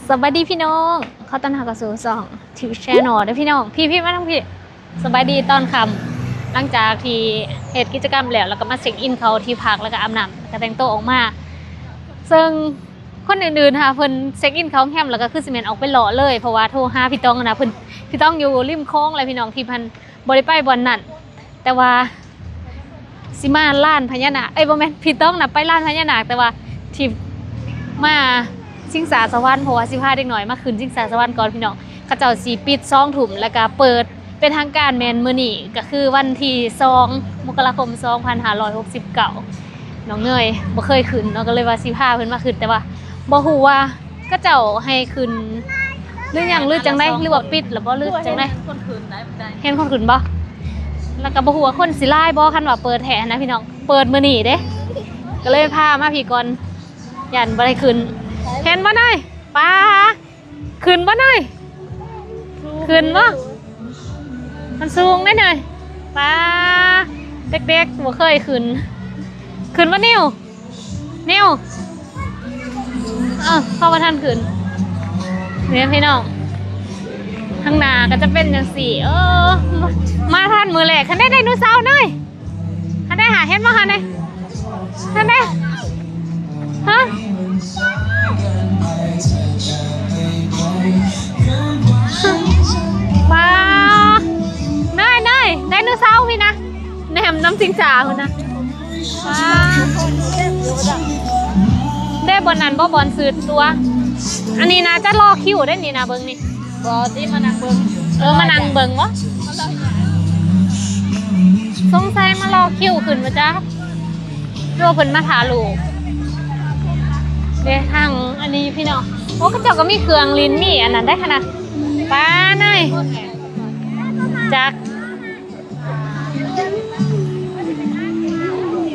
ສະບາຍດີພີ່ນ້ອງ ຂໍຕ້ອນຮັບເຂົ້າສູ່ຊ່ອງ Tiu Channel ເດີພີ່ນ້ອງ. ພີ່ໆ ມາທາງພີ້. ສະບາຍດີຕອນຄ່ຳ ຫຼັງຈາກທີ່ເຮັດກິດຈະກຳແລ້ວ ແລ້ວກໍມາເຊັກອິນເຂົ້າທີ່ພັກ ແລ້ວກໍອາບນ້ຳ ແລ້ວກໍແຕ່ງໂຕອອກມາ. ເຊິ່ງຄົນອື່ນໆ ຫາເພິ່ນເຊັກອິນເຂົ້າໂຮງແຮມ ແລ້ວກໍຄືຊິແມ່ນອອກໄປເລາະເລີຍ ເພາະວ່າໂທຫາພີ່ຕ້ອງນະ ເພິ່ນ ພີ່ຕ້ອງຢູ່ລິມຄອງແຫຼະພີ່ນ້ອງ ທີ່ເພິ່ນບໍ່ໄດ້ໄປບ່ອນນັ້ນ. ແຕ່ວ່າຊິມາລານພະຍານາກ ເອີຍ ບໍ່ແມ່ນ ພີ່ຕ້ອງນະໄປລານພະຍານາກ ແຕ່ວ່າທີ່ມາຊິງສາສະຫວັນ ເພາະວ່າຊິພາເດັກນ້ອຍມາຂຶ້ນຊິງສາສະຫວັນກ່ອນພີ່ນ້ອງ. ເຂົາເຈົ້າຊິປິດສອງທຸ່ມ ແລ້ວກະເປີດເປັນທາງການແມ່ນມື້ນີ້ ກະຄືວັນທີສອງ ມົກກະລາຄົມ ສອງພັນຫ້າຮ້ອຍຫົກສິບເກົ້າ. ນ້ອງເນີຍບໍ່ເຄີຍຂຶ້ນເນາະ ກໍເລີຍວ່າຊິພາເພິ່ນມາຂຶ້ນ ແຕ່ວ່າບໍ່ຮູ້ວ່າ ເຂົາເຈົ້າໃຫ້ຂຶ້ນຫຼືຫຍັງ ຫຼືຈັ່ງໃດ ຫຼືວ່າປິດແລ້ວບໍ່ ຫຼືຈັ່ງໃດ? ເຫັນຄົນຂຶ້ນບໍ່? ແລ້ວກໍບໍ່ຮູ້ວ່າຄົນຊິຫຼາຍບໍ່ ຄັນວ່າເປີດແທ້ນະພີ່ນ້ອງ. ເປີດມື້ນີ້ເດ້ ກໍເລີຍພາມາພີ້ກ່ອນ ຢ້ານບໍ່ໄດ້ຂຶ້ນ. ເຫັນບໍ່ເນີຍ? ປາ ຂຶ້ນບໍ່ເນີຍ? ຂຶ້ນບໍ່? ມັນສູງເດ້ເນີຍ. ປາ ເດັກໆ ບໍ່ເຄີຍຂຶ້ນ. ຂຶ້ນບໍ່ນິວ? ນິວ ເອີ ເຂົາບໍ່ທັນຂຶ້ນ. ນີ້ພີ່ນ້ອງ ທາງໜ້າກໍຈະເປັນຈັ່ງຊີ້. ເອີ ມາທັນມື້ແລກ. ຄັນໄດ້ໄດໂນເສົາເນີຍ ຄັນໄດ້ຫາ ເຫັນບໍ່ຫັ້ນເດ ຫັ້ນເດ ຮະ ມາ ເນີຍ ເນີຍ ໄດໂນເສົາພີ້ນະ ແນມນຳຊິງສາພຸ້ນນະ. ວ້າ ໄດ້ບ່ອນນັ້ນບໍ່ ບ່ອນຊື່ຕົວະ? ອັນນີ້ໜ້າຈະລໍຄິວໄດ້ນີ້ນະ ເບິ່ງນີ້. ບໍ່ຕິ ມານັ່ງເບິ່ງ. ເອີ ມານັ່ງເບິ່ງບໍ່? ສົງໄສມາລໍຄິວຂຶ້ນບໍ່ຈັກ ຫຼືວ່າເພິ່ນມາຖ້າລູກເດ້. ທາງອັນນີ້ພີ່ນ້ອງ ໂອ້ ເຂົາເຈົ້າກໍມີເຄື່ອງຫຼິ້ນ ມີອັນນັ້ນໄດ້ຂະໜາດ. ປາ ເນີຍ ຈັກ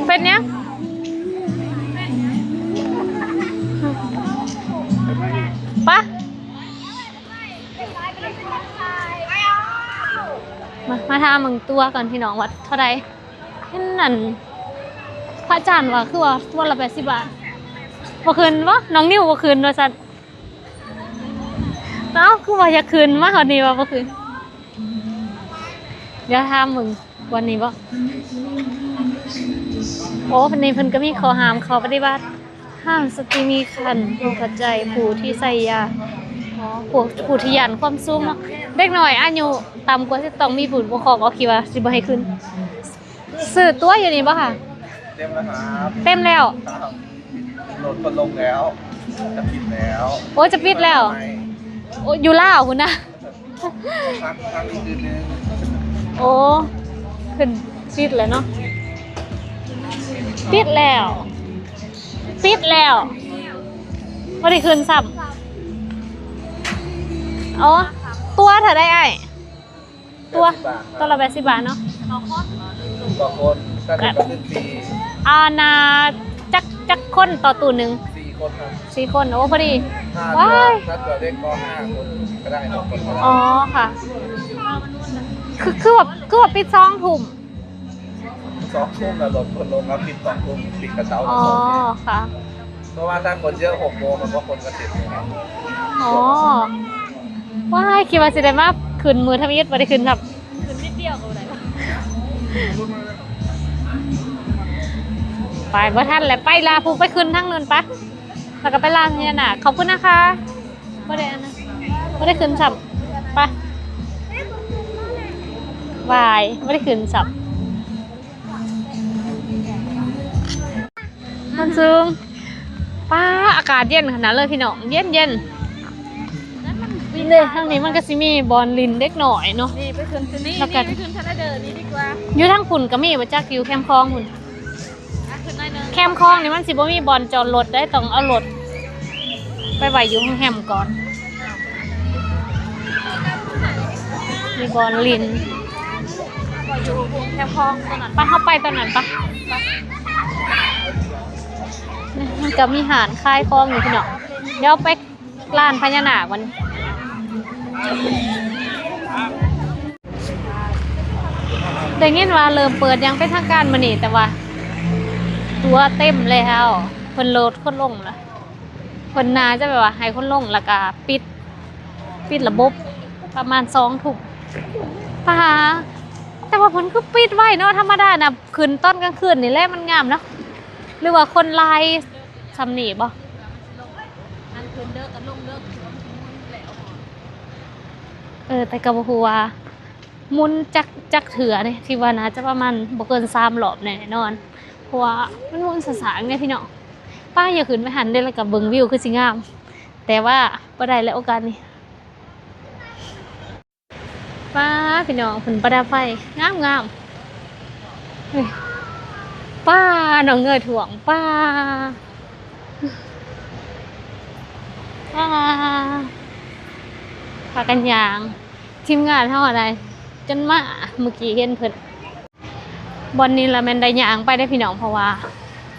ເປັນຫຍັງ? ປະ ມາ ມາຖາມເບິ່ງຕົ໋ວກ່ອນພີ່ນ້ອງວ່າເທົ່າໃດ. ເຫັນນັ້ນ ພະອາຈານວ່າ ຄືວ່າຕົ໋ວລະແປດສິບບາດ. ບໍ່ຂຶ້ນບໍ່? ນ້ອງນິວບໍ່ຂຶ້ນວ່າຊັ້ນ. ເອົ້າ ຄືວ່າຢາກຂຶ້ນ ມາຮອດນີ້ວ່າບໍ່ຂຶ້ນ. ດຽວຖາມເບິ່ງບ່ອນນີ້ບໍ່. ໂອ້ ນີ້ເພິ່ນກໍມີຂໍ້ຫ້າມເຂົ້າປະຕິບັດ. ຫ້າມສະຕີມີຄັນ, ຜູ້ຂັດໃຈ, ຜູ້ທີ່ໃຊ້ຢາ, ອໍ ຜູ້ ຜູ້ທີ່ຢ້ານຄວາມສູງເນາະ. ເດັກນ້ອຍອາຍຸຕ່ຳກວ່າສິບ ຕ້ອງມີຜູ້ປົກຄອງອອກ ຄິດວ່າຊິບໍ່ໃຫ້ຂຶ້ນ. ຊື້ຕົ໋ວຢູ່ນີ້ບໍ່ຄະ? ເຕັມແລ້ວຄັບ. ເຕັມແລ້ວ? ຄັບ ລົດກໍລົງແລ້ວ ຈະປິດແລ້ວ. ໂອ້ ຈະປິດແລ້ວ. ໂອ້ ຢູ່ລາວພຸ້ນນະ. ພັກ ພັກອີກຄືນໜຶ່ງ. ໂອ້ ຂຶ້ນ ປິດແລ້ວເນາະ ປິດແລ້ວ ປິດແລ້ວ ບໍ່ໄດ້ຂຶ້ນຊ້ຳ. ໂອ້ ຕົ໋ວເທົ່າໃດອ້າຍ? ຕົ໋ວ ຕົ໋ວລະແປດສິບບາດເນາະ. ຕໍ່ຄົນ ຖ້າເດັກກໍຄືສີ່. ອັນນ່າ ຈັກ ຈັກຄົນຕໍ່ຕູ້ໜຶ່ງ? ສີ່ຄົນຄັບ. ສີ່ຄົນ ໂອ້ ພໍດີ. ຖ້າ ວ້າຍ ຖ້າຕົ໋ວເດັກກໍຫ້າຄົນກໍໄດ້ ຫົກຄົນກໍໄດ້. ອໍ ຄ່ະ ຄື ຄືວ່າ ຄືວ່າປິດສອງທຸ່ມ. ສອງທຸ່ມນະ ລົດເພິ່ນລົງມາປິດສອງທຸ່ມ ປິດກະເຊົ້າ. ອໍ ຄ່ະ ເພາະວ່າຖ້າຄົນເຍອະ ຫົກໂມງ ມັນກໍຄົນກໍເຕັມ. ອໍ ວ້າຍ ຄິດວ່າຊິໄດ້ມາຂຶ້ນມື້ທຳອິດ ບໍ່ໄດ້ຂຶ້ນຊ້ຳ. ຂຶ້ນນິດດຽວກໍບໍ່ໄດ້. ໄປບໍ່ທັນແຫຼະ ໄປລາຜູ້ ໄປຂຶ້ນທາງນັ້ນປະ ແລ້ວກໍໄປລານພະຍານາກ. ຂອບຄຸນນະຄະ. ບໍ່ໄດ້ອັນນັ້ນ ບໍ່ໄດ້ຂຶ້ນຊ້ຳ. ໄປ ວາຍ ບໍ່ໄດ້ຂຶ້ນຊ້ຳ. ມັນສູງ ປ້າ ອາກາດເຢັນຂະໜາດເລີຍພີ່ນ້ອງ ເຢັນໆ. ເດ້ ທາງນີ້ມັນກໍຊິມີບ່ອນຫຼິ້ນເດັກນ້ອຍເນາະ. ນີ້ໄປຂຶ້ນຕົວນີ້ ແລ້ວກໍ ນີ້ໄປຂຶ້ນສະໄລເດີນີ້ດີກວ່າ. ຢູ່ທາງພຸ້ນກໍມີບໍ່ຈັກ ຢູ່ແຄມຄອງພຸ້ນ. ອ່ະ ຂຶ້ນໜ້ອຍໜຶ່ງ. ແຄມຄອງນີ້ມັນຊິບໍ່ມີບ່ອນຈອດລົດເດ້ ຕ້ອງເອົາລົດໄປໄວ້ຢູ່ໂຮງແຮມກ່ອນ. ມີບ່ອນຫຼິ້ນ ກໍຢູ່ແຄມຄອງຕົວນັ້ນ. ໄປ ເຮົາໄປຕົວນັ້ນປະ. ມັນກໍມີຮ້ານຂາຍຂອງຢູ່ພີ່ນ້ອງ. ດຽວໄປ ລານພະຍານາກມັນ ໄດ້ຍິນວ່າເລີ່ມເປີດຢ່າງເປັນທາງການມື້ນີ້ ແຕ່ວ່າຕົ໋ວເຕັມແລ້ວ ເພິ່ນໂຫຼດຄົນລົງລະ. ເພິ່ນໜ້າຈະແບບວ່າໃຫ້ຄົນລົງ ແລ້ວກະປິດ ປິດລະບົບປະມານສອງທຸ່ມ. ປາ ແຕ່ວ່າເພິ່ນຄືປິດໄວເນາະ, ທຳມະດານະຂຶ້ນຕອນກາງຄືນນີ້ແຫຼະມັນງາມເນາະ. ຫຼືວ່າຄົນຫຼາຍຊ່ຳນີ້ບໍ່? ອັນຂຶ້ນເດີກະລົງເດີ. ເອີ ແຕ່ກະບໍ່ຮູ້ວ່າໝຸນຈັກ ຈັກເທື່ອເດ້, ທີ່ວ່າໜ້າຈະປະມານບໍ່ເກີນສາມລອບແນ່ນອນ ເພາະວ່າມັນໝຸນຊ້າໆເດ້ພີ່ນ້ອງ. ປ້າ ຢາກຂຶ້ນໄປຫັ້ນເດ້ ແລ້ວກະເບິ່ງວິວຄືຊິງາມ ແຕ່ວ່າບໍ່ໄດ້ແລ້ວໂອກາດນີ້. ປ້າ ພີ່ນ້ອງ ເພິ່ນປະດັບໄຟງາມໆ. ເອີ ປ້າ ນ້ອງເງີຖ້ວງ ປ້າ ປ້າ ພາກັນຍ່າງ ທີມງານເຮົາຫັ້ນໃດ ຈົນມາ ມື້ກີ້ເຫັນເພິ່ນ. ບ່ອນນີ້ລະແມ່ນໄດ້ຍ່າງໄປເດ້ພີ່ນ້ອງ ເພາະວ່າ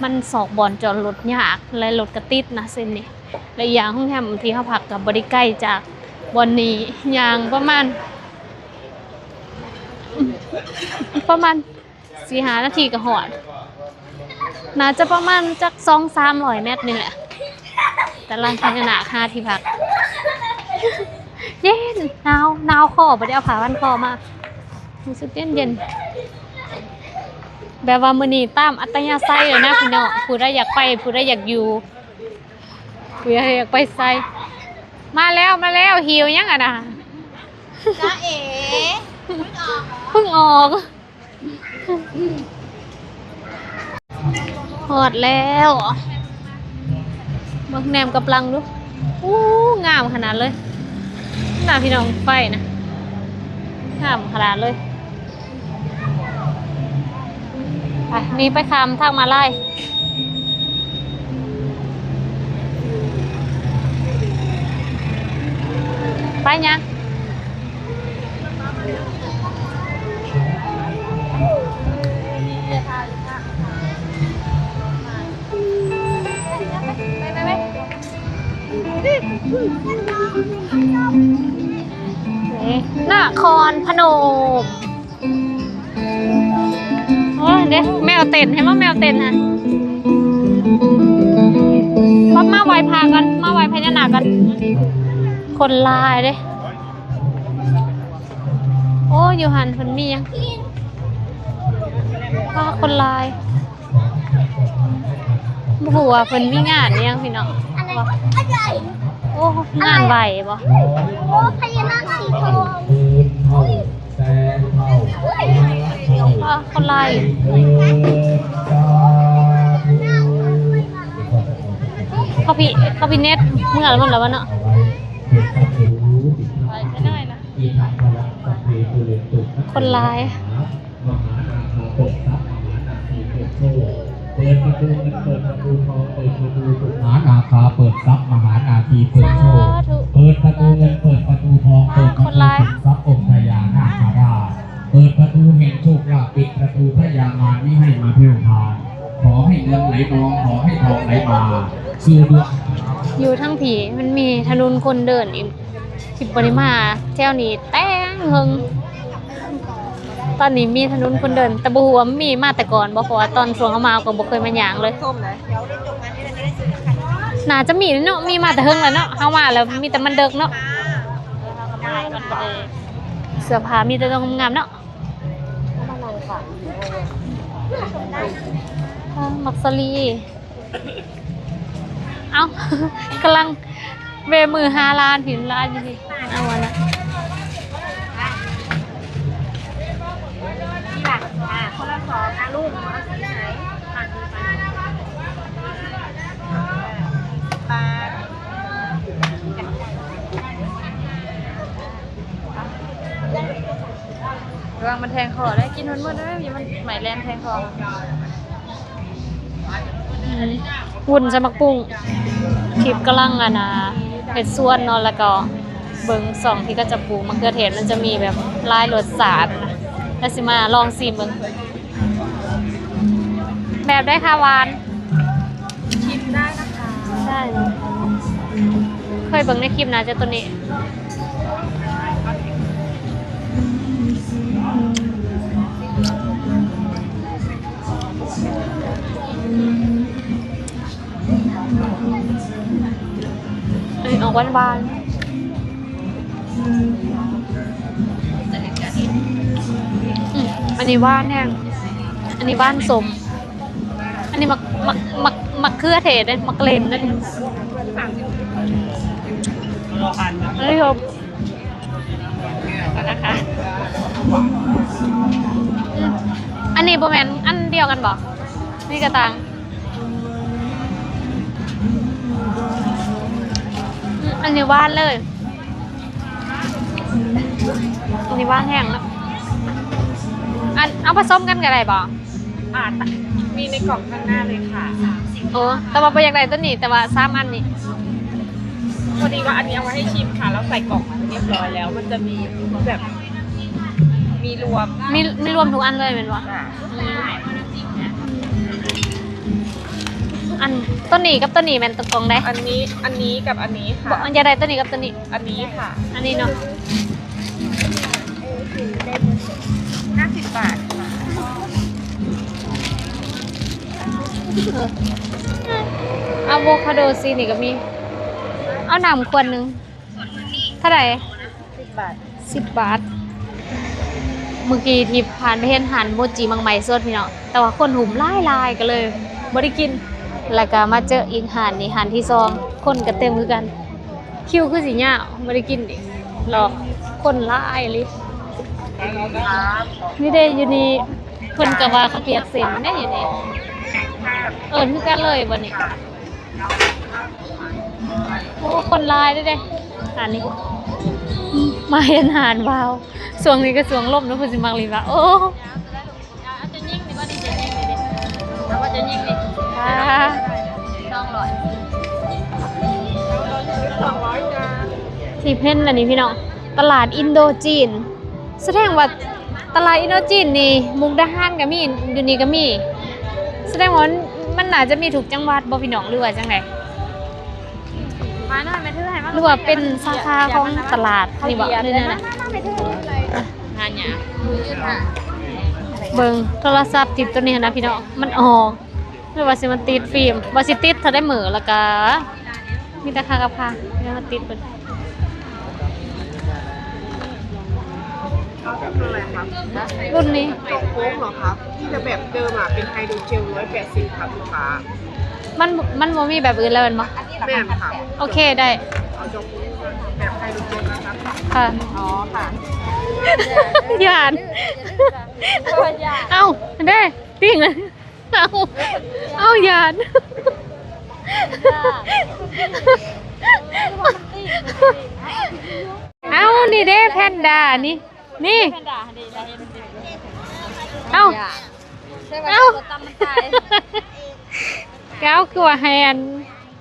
ມັນຊອກບ່ອນຈອດລົດຍາກ ແລະລົດກະຕິດນະເສັ້ນນີ້ ແລະອີກຢ່າງໂຮງແຮມທີ່ເຮົາພັກກະບໍ່ໄດ້ໄກຈາກບ່ອນນີ້ ຍ່າງປະມານ ປະມານສີ່ຫ້ານາທີກະຮອດ. ໜ້າຈະປະມານຈັກສອງສາມຮ້ອຍແມັດນີ້ແຫຼະ ຕະລາງພະຍານາກຫາທີ່ພັກ. ເຢັນ ໜາວ ໜາວຄໍ ບໍ່ໄດ້ເອົາຜ້າພັນຄໍມາ ຮູ້ສຶກເຢັນໆ. ແບບວ່າມື້ນີ້ຕາມອັດຕະຍາໄສເລີຍນະພີ່ນ້ອງ ຜູ້ໃດຢາກໄປ ຜູ້ໃດຢາກຢູ່ ຜູ້ໃດຢາກໄປໃສ. ມາແລ້ວ ມາແລ້ວ ຫິວຫຍັງຫັ້ນນະ? ຈ໊ະເອ ເພິ່ງອອກ ເພິ່ງອອກ. ຮອດແລ້ວ ເບິ່ງແນມກັບຫຼັງດູ. ອູ້ ງາມຂະໜາດເລີຍນະພີ່ນ້ອງ ໄຟນະ ງາມຂະໜາດເລີຍ. ໄປ ນີ້ໄປຂ້າມທາງມ້າລາຍ. ໄປຫຍັງ? ໄປ ໄປ ໄປ ນະຄອນພະນົມ. ໂອ້ຍ ເດ້ ແມວເຕັ້ນ ເຫັນບໍ່ ແມວເຕັ້ນຫັ້ນ. ມາ ມາໄຫວ້ພະກ່ອນ ມາໄຫວ້ພະຍານາກກ່ອນ. ຄົນຫຼາຍເດ້. ໂອ້ ຢູ່ຫັ້ນເພິ່ນມີຫຍັງ? ວ້າ ຄົນຫຼາຍ. ບໍ່ຮູ້ວ່າເພິ່ນມີງານອີ່ຫຍັງພີ່ນ້ອງ. ໂອ້ ງານໄຫວ້ບໍ່? ໂອ້ ພະຍານາກສີທອງ. ອ້າ ຄົນຫຼາຍ. ເຂົາພິ ເຂົາພິເນັດເມືອແລ້ວມັນລະວະເນາະ. ຄົນຫຼາຍ. ມະຫານາຄາເປີດຊັບ ມະຫານາຄີເປີດໂຊກ ເປີດປະຕູເງິນ ເປີດປະຕູທອງ ເປີດປະຕູສຸກ ມະຫານາຄາເປີດຊັບ ມະຫານາຄີເປີດໂຊກ ສາທຸ ເປີດປະຕູເງິນ ເປີດປະຕູທອງ ເປີດປະຕູສຸກຊັບ ອົງພະຍານາຄະລາດ ເປີດປະຕູແຫ່ງໂຊກລາບ ປິດປະຕູພະຍາມານ ມິໃຫ້ມາແຜ່ວຜ່ານ ຂໍໃຫ້ເງິນໄຫຼນອງ ຂໍໃຫ້ທອງໄຫຼມາ ສູ່ດວງ. ຢູ່ທາງພີ້ມັນມີຖະໜົນຄົນເດີນອີກ ທີ່ບໍ່ໄດ້ມາແຖວນີ້ແຕ່ເຫິງ. ຕອນນີ້ມີຖະໜົນຄົນເດີນ ແຕ່ບໍ່ຮູ້ວ່າມີມາແຕ່ກ່ອນບໍ່ ເພາະວ່າຕອນຊ່ວງເຮົາມາເຮົາກໍບໍ່ເຄີຍມາຍ່າງເລີຍ. ໜ້າຈະມີເນາະ ມີມາແຕ່ເຫິງແລ້ວເນາະ ເຮົາມາແລ້ວມີແຕ່ມັນເດິກເນາະ. ເສື້ອຜ້າມີແຕ່ຕົວງາມໆເນາະ. ອ່າ ໝາກສາລີ. ເອົ້າ ກຳລັງແບມືຫາຫຼານ ເຫັນຫຼານຢູ່ນີ້ ເອົາອັນນັ້ນ ນີ້ລະ ອ່າ ຄົນລະສອງນະລູກ ເອົາສີໄຫນ? ບາດ ລະວັງມັນແທງຄໍເດີ ກິນມັນໝົດເດີ ຢ່າມັນໄໝ້ແລ່ນແທງຄໍ. ວຸ້ນໃສ່ໝາກປຸ້ງ ທິບກຳລັງ ອັນນ່າ ເຮັດສວນເນາະ ແລ້ວກໍເບິ່ງຊ່ອງທີ່ເຂົາຈະປູກມະເຂືອເທດ ມັນຈະມີແບບຫຼາຍລົດຊາດ ແລ້ວຊິມາລອງຊີມເບິ່ງ. ແບບໃດຄະຫວານ? ຊິມໄດ້ນະຄະ. ໄດ້ ເຄີຍເບິ່ງໃນຄລິບໜ້າຈະໂຕນີ້. ອືມ. ອອກຫວານໆ ອືມ ອັນນີ້ຫວານແຮງ ອັນນີ້ຫວານສົ້ມ ອັນນີ້ໝາກ ໝາກ ໝາກ ໝາກເຂືອເທດເດ້ ໝາກເລັ່ນເດ້ ອັນນີ້ ອັນນີ້ບໍ່ແມ່ນອັນດຽວກັນບໍ່? ນີ້ກະຕ່າງ ອັນນີ້ຫວານເລີຍ ອັນນີ້ຫວານແຮງເນາະ ອັນ ເອົາປະສົມກັນກະໄດ້ບໍ່? ອ່າ ມີໃນກ່ອງຂ້າງໜ້າເລີຍຄ່ະ. ໂອ້ ແຕ່ວ່າບໍ່ຢາກໄດ້ໂຕນີ້ ແຕ່ວ່າສາມອັນນີ້ ພໍດີວ່າອັນນີ້ເອົາມາໃຫ້ຊິມຄ່ະ ລາວໃສ່ກ່ອງມາຮຽບຮ້ອຍແລ້ວ ມັນຈະມີແບບ ມີລວມ ມີ ມີລວມທຸກອັນເລີຍແມ່ນບໍ່? ຈ້າ ອືມ ອັນ ໂຕນີ້ກັບໂຕນີ້ແມ່ນຕົກລົງໃດ? ອັນນີ້ ອັນນີ້ກັບອັນນີ້ຄ່ະ. ບໍ່ ຢາກໄດ້ໂຕນີ້ກັບໂຕນີ້ ອັນນີ້ຄ່ະ ອັນນີ້ເນາະ. ຫ້າສິບບາດຄ່ະ. ອາໂວຄາໂດສີນີ້ກະມີ. ເອົານ້ຳຂວດໜຶ່ງ. ເທົ່າໃດ? ສິບບາດ ສິບບາດ. ມື້ກີ້ທິບຜ່ານໄປເຫັນຮ້ານໂມຈິໝາກໄມ້ສົດພີ່ນ້ອງ ແຕ່ວ່າຄົນຫຸ້ມຫຼາຍໆ ກະເລີຍບໍ່ໄດ້ກິນ. ແລ້ວກະມາເຈີອີກຮ້ານນີ້ ຮ້ານທີສອງ ຄົນກະເຕັມຄືກັນ. ຄິວຄືຊິຍາວ ບໍ່ໄດ້ກິນອີກ ລໍ ຄົນຫຼາຍອີ່ຫຼີ. ນີ້ເດ້ ຢູ່ນີ້ເພິ່ນກະວ່າເຂົ້າປຽກເສັ້ນເດ້ ຢູ່ນີ້ ເອີ້ນຄືກັນເລີຍບໍ່ນີ້. ໂອ້ ຄົນຫຼາຍເດ້ ອັນນີ້ ມາເຫັນຮ້ານວາວ ຊ່ວງນີ້ກະຊ່ວງລົມເນາະ ເພິ່ນຊິມັກລີວ່າ ໂອ້ ເອົາຈະຍິງນີ້ບໍ່ນີ້ ຈະຍິງນີ້ເດ້ ເອົາວ່າຈະຍິງນີ້ ອ່າ ສອງຮ້ອຍ ສອງຮ້ອຍຈ້າ. ທີ່ເຫັນອັນນີ້ພີ່ນ້ອງ ຕະຫຼາດອິນໂດຈີນ ສະແດງວ່າຕະຫຼາດອິນໂດຈີນນີ້ ມຸກດາຫານກະມີ ຢູ່ນີ້ກະມີ ສະແດງວ່າມັນ ມັນໜ້າຈະມີທຸກຈັງຫວັດບໍ່ພີ່ນ້ອງ ຫຼືວ່າຈັ່ງໃດ? ມາໜ້ອຍແມ່ຖືໃຫ້ມາ ຫຼືວ່າເປັນສາຂາຂອງຕະຫຼາດນີ້ບໍ່ ຫຼືແນວໃດ? ຫາຫຍັງ? ເບິ່ງໂທລະສັບຕິດໂຕນີ້ຫັ້ນນະພີ່ນ້ອງ ມັນອອກ ຫຼືວ່າຊິມາຕິດຟິມ ວ່າຊິຕິດເທົ່າໃດມື້ ແລ້ວກະມີແຕ່ຄ່າກັບຄ່າ ແລ້ວມາຕິດເບິ່ງ. เอาเป็นอะไรครับ ລຸ້ນນີ້ จกโค้งเหรอครับ ที่จะแบบเดิมอะเป็นไฮโดรเจล ร้อยแปดสิบ ครับลูกค้า ມັນ ມັນບໍ່ມີແບບອື່ນແລ້ວແມ່ນບໍ່? ແມ່ນค่ะ ໂອເຄ ໄດ້ เอาจกโค้งแบบไฮโดรเจลนะครับ ຄ່ະ อ๋อ ค่ะ ຢ້ານ ເອົ້າ ເດ້ ຕິ່ງ ເອົາ ເອົາ ຢ້ານ ເອົາ ນີ້ເດ້ ແພນດາ ນີ້ ນີ້ ເອົາ ເອົາ ເອົາ ຄືວ່າໃຫ້ອັນ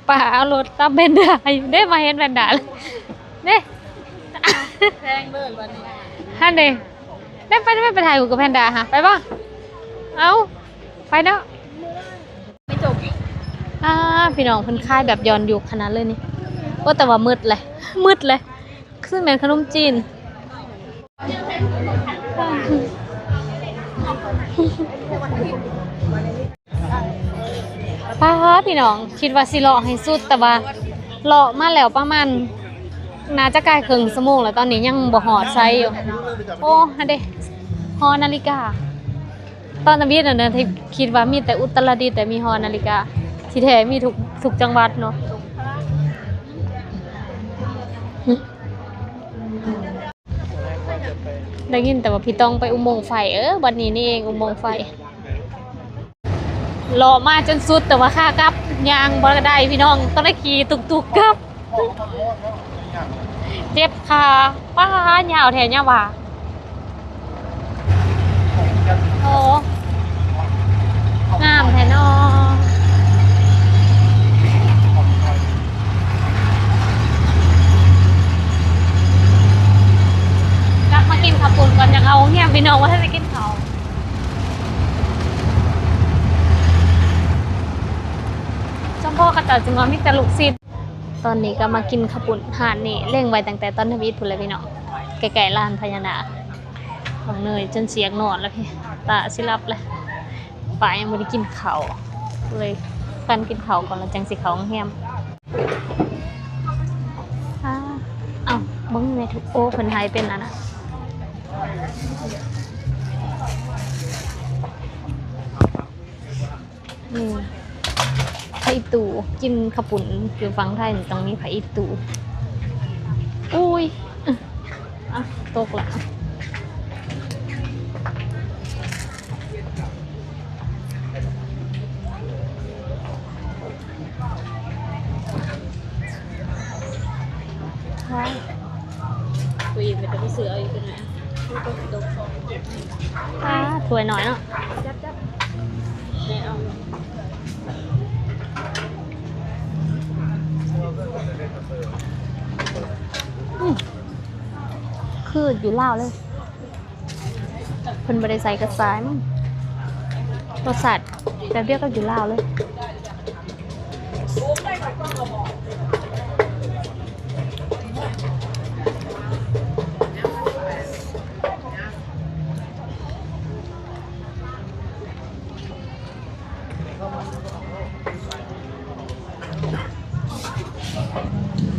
ປ້າເອົາລົດຕາມແພນດາຢູ່ເດ້ ມາເຫັນແພນດາເດ້ ແພງເບີດບັດນີ້ ຫັ້ນເດ້ ໄດ້ໄປ ໄປ ໄປຖ່າຍຮູບກັບແພນດາຫາ ໄປບໍ່? ເອົ້າ ໄປເນາະ ໄມ່ຈົບ ອ່າ ພີ່ນ້ອງ ເພິ່ນຂາຍແບບຍ້ອນຍຸກຂະໜາດເລີຍນີ້ ໂອ້ ແຕ່ວ່າມືດແຫຼະ ມືດແຫຼະ ຄືແມ່ນຂະໜົມຈີນ. ປ້າ ພີ່ນ້ອງ ຄິດວ່າຊິເລາະໃຫ້ສຸດ ແຕ່ວ່າເລາະມາແລ້ວປະມານ ໜ້າຈະກາຍເຄິ່ງຊົ່ວໂມງແລ້ວ ຕອນນີ້ຍັງບໍ່ຮອດໃສຢູ່. ໂອ້ ຫັ້ນເດ້ ຫໍນາລິກາ ຕອນທຳອິດຫັ້ນນະ ທີ່ຄິດວ່າມີແຕ່ອຸດຕະລະດິດແຫຼະມີຫໍນາລິກາ ທີ່ແທ້ມີທຸກ ທຸກຈັງຫວັດເນາະ. ໄດ້ຍິນແຕ່ວ່າພີ່ຕ້ອງໄປອຸໂມງໄຟ ເອີ ວັດນີ້ນີ້ເອງ ອຸໂມງໄຟ. ເລາະມາຈົນສຸດ ແຕ່ວ່າຂາກັບຍ່າງບໍ່ໄດ້ພີ່ນ້ອງ ຕ້ອງໄດ້ຂີ່ຕຸກຕຸກກັບ ເຈັບຂາ. ປ້າ ຍາວແທ້ຍາວວ່າ. ໂອ້ ງາມແທ້ເນາະ. ກັບມາກິນເຂົ້າປຸ້ນກ່ອນ ຢາກເຂົ້າໂຮງຮຽນພີ່ນ້ອງ ບໍ່ທັນໄດ້ກິນເຂົ້າ. ສົມພໍເຂົາເຈົ້າຈຶ່ງວ່າມີແຕ່ລູກຊິ້ນ. ຕອນນີ້ກໍມາກິນເຂົ້າປຸ້ນຮ້ານນີ້ ເລັງໄວ້ຕັ້ງແຕ່ຕອນທຳອິດພຸ້ນແຫຼະພີ່ນ້ອງ ໃກ້ໆລານພະຍານາກ. ນ້ອງເນີຍຈົນຊິຢາກນອນແລ້ວພີ່ ຕາຊິຫຼັບແລ້ວ. ປ້າຍັງບໍ່ໄດ້ກິນເຂົ້າ ເລີຍກັນກິນເຂົ້າກ່ອນ ແລ້ວຈັ່ງຊິເຂົ້າໂຮງແຮມ. ເອົ້າ ເບິ່ງແມ່ທຸກ ໂອ້ ເພິ່ນໃຫ້ເປັນອັນນັ້ນ ນີ້ ຜັກອີ່ຕູ. ກິນເຂົ້າປຸ້ນຢູ່ຝັ່ງໄທນີ້ຕ້ອງມີຜັກອີ່ຕູ. ອຸ້ຍ ອະ ຕົກລະ. ວ້າຍ ຜູ້ອີກເປັນຕາໄປຊື້ເອົາອີກຕົວໜ້ອຍ. ອ່າ ຖ້ວຍໜ້ອຍເນາະ. ຈັບ ຈັບ ແມ່ເອົາ. ອືມ ຄືຢູ່ລາວເລີຍ. ເພິ່ນບໍ່ໄດ້ໃສ່ກະຊາຍ ມັນລົດຊາດແບບດຽວກັບຢູ່ລາວເລີຍ.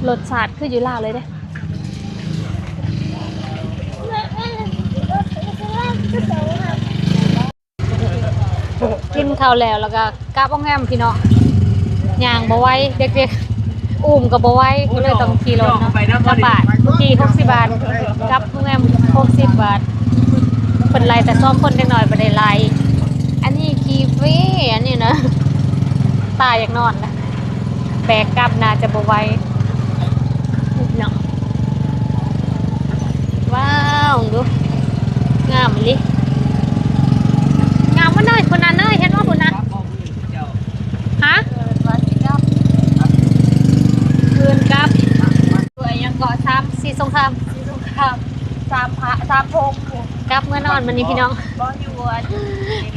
ລົດຊາດຄືຢູ່ລາວເລີຍເດ້. ກິນເຂົ້າແລ້ວ ແລ້ວກໍກັບໂຮງແຮມພີ່ນ້ອງ. ຍ່າງບໍ່ໄຫວ ເດັກໆ ອຸ້ມກໍບໍ່ໄຫວ ກໍເລີຍຕ້ອງຂີ່ລົດເນາະ. ຈັກບາດ? ຂີ່ຫົກສິບບາດ ກັບໂຮງແຮມຫົກສິບບາດ. ເພິ່ນໄລ່ແຕ່ສອງຄົນ ເດັກນ້ອຍບໍ່ໄດ້ໄລ່. ອັນນີ້ຂີ່ຟຣີ ອັນນີ້ນະ ຕາຢາກນອນລະ ແບກກັບໜ້າຈະບໍ່ໄຫວເນາະ. ວ້າວ ເບິ່ງດູ ງາມອີ່ຫຼີ ງາມໝົດເລີຍ. ພຸ້ນນະເນີຍ ເຫັນບໍ່ ພຸ້ນນະ. ຮະ? ຄືນກັບ ຕົວຫຍັງເກາະ ສາມ ສີສົງຄາມ ສີສົງຄາມ ສາມພະ ສາມພົງ ກັບເມືອນອນມື້ນີ້ພີ່ນ້ອງ. ບໍ່ຢູ່ອັນ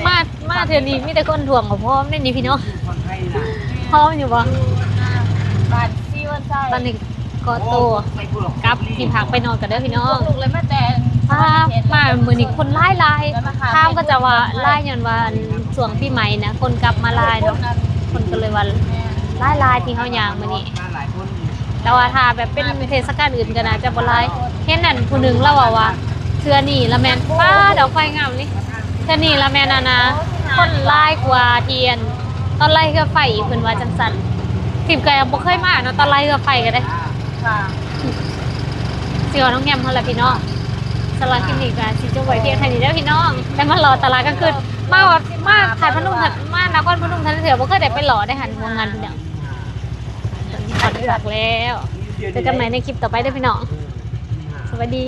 ມາ ມາເທື່ອນີ້ມີແຕ່ຄົນຖ້ວງກໍພ້ອມເດ້ນີ້ພີ່ນ້ອງ. ພ້ອມຢູ່ບໍ່? ຢູ່ໜ້າບ້ານສີວັນໄຊ. ຕອນນີ້ຂໍໂຕກັບທີ່ພັກໄປນອນກ່ອນເດີພີ່ນ້ອງ. ລູກເລີຍມາແຕ່ ມາ ມາມື້ນີ້ຄົນຫຼາຍໆ. ຖາມເຂົາເຈົ້າວ່າຫຼາຍ ຍ້ອນວ່າ ອັນ ຊ່ວງປີໃໝ່ນະ ຄົນກັບມາຫຼາຍເນາະ. ຄົນກໍເລີຍວ່າຫຼາຍໆ ທີ່ເຮົາຍ່າງມື້ນີ້. ແຕ່ວ່າຖ້າແບບເປັນເທດສະການອື່ນກໍໜ້າຈະບໍ່ຫຼາຍ. ເຫັນອັນຜູ້ໜຶ່ງລາວເວົ້າວ່າ ເທື່ອນີ້ລະແມ່ນ ປ້າ ດອກໄຟງາມນີ້ ເທື່ອນີ້ລະແມ່ນ ອັນນ່າ ຄົນຫຼາຍກວ່າທີ່ ອັນ ຕອນໄລ່ເຮືອໄຟອີກ ເພິ່ນວ່າຈັ່ງຊັ້ນ. ທິບກໍບໍ່ເຄີຍມາເນາະ ຕອນໄລ່ເຮືອໄຟກໍໄດ້. ຊິຮອດໂຮງແຮມເຮົາລະພີ່ນ້ອງ. ສຳລັບຄລິບນີ້ກໍຊິຈົບໄວ້ພຽງເທົ່ານີ້ເດີພີ່ນ້ອງ. ໄດ້ມາເລາະຕະຫຼາດກາງຄືນ ມາ ມາທາດພະນົມ ມານະຄອນພະນົມ ເທື່ອບໍ່ເຄີຍໄດ້ໄປເລາະໄດ້ຫັ້ນ ໂຮງງານພີ່ນ້ອງ. ຕອນນີ້ຂໍໄດ້ພັກແລ້ວ ເຈີກັນໃໝ່ໃນຄລິບຕໍ່ໄປເດີພີ່ນ້ອງ. ສະບາຍດີ.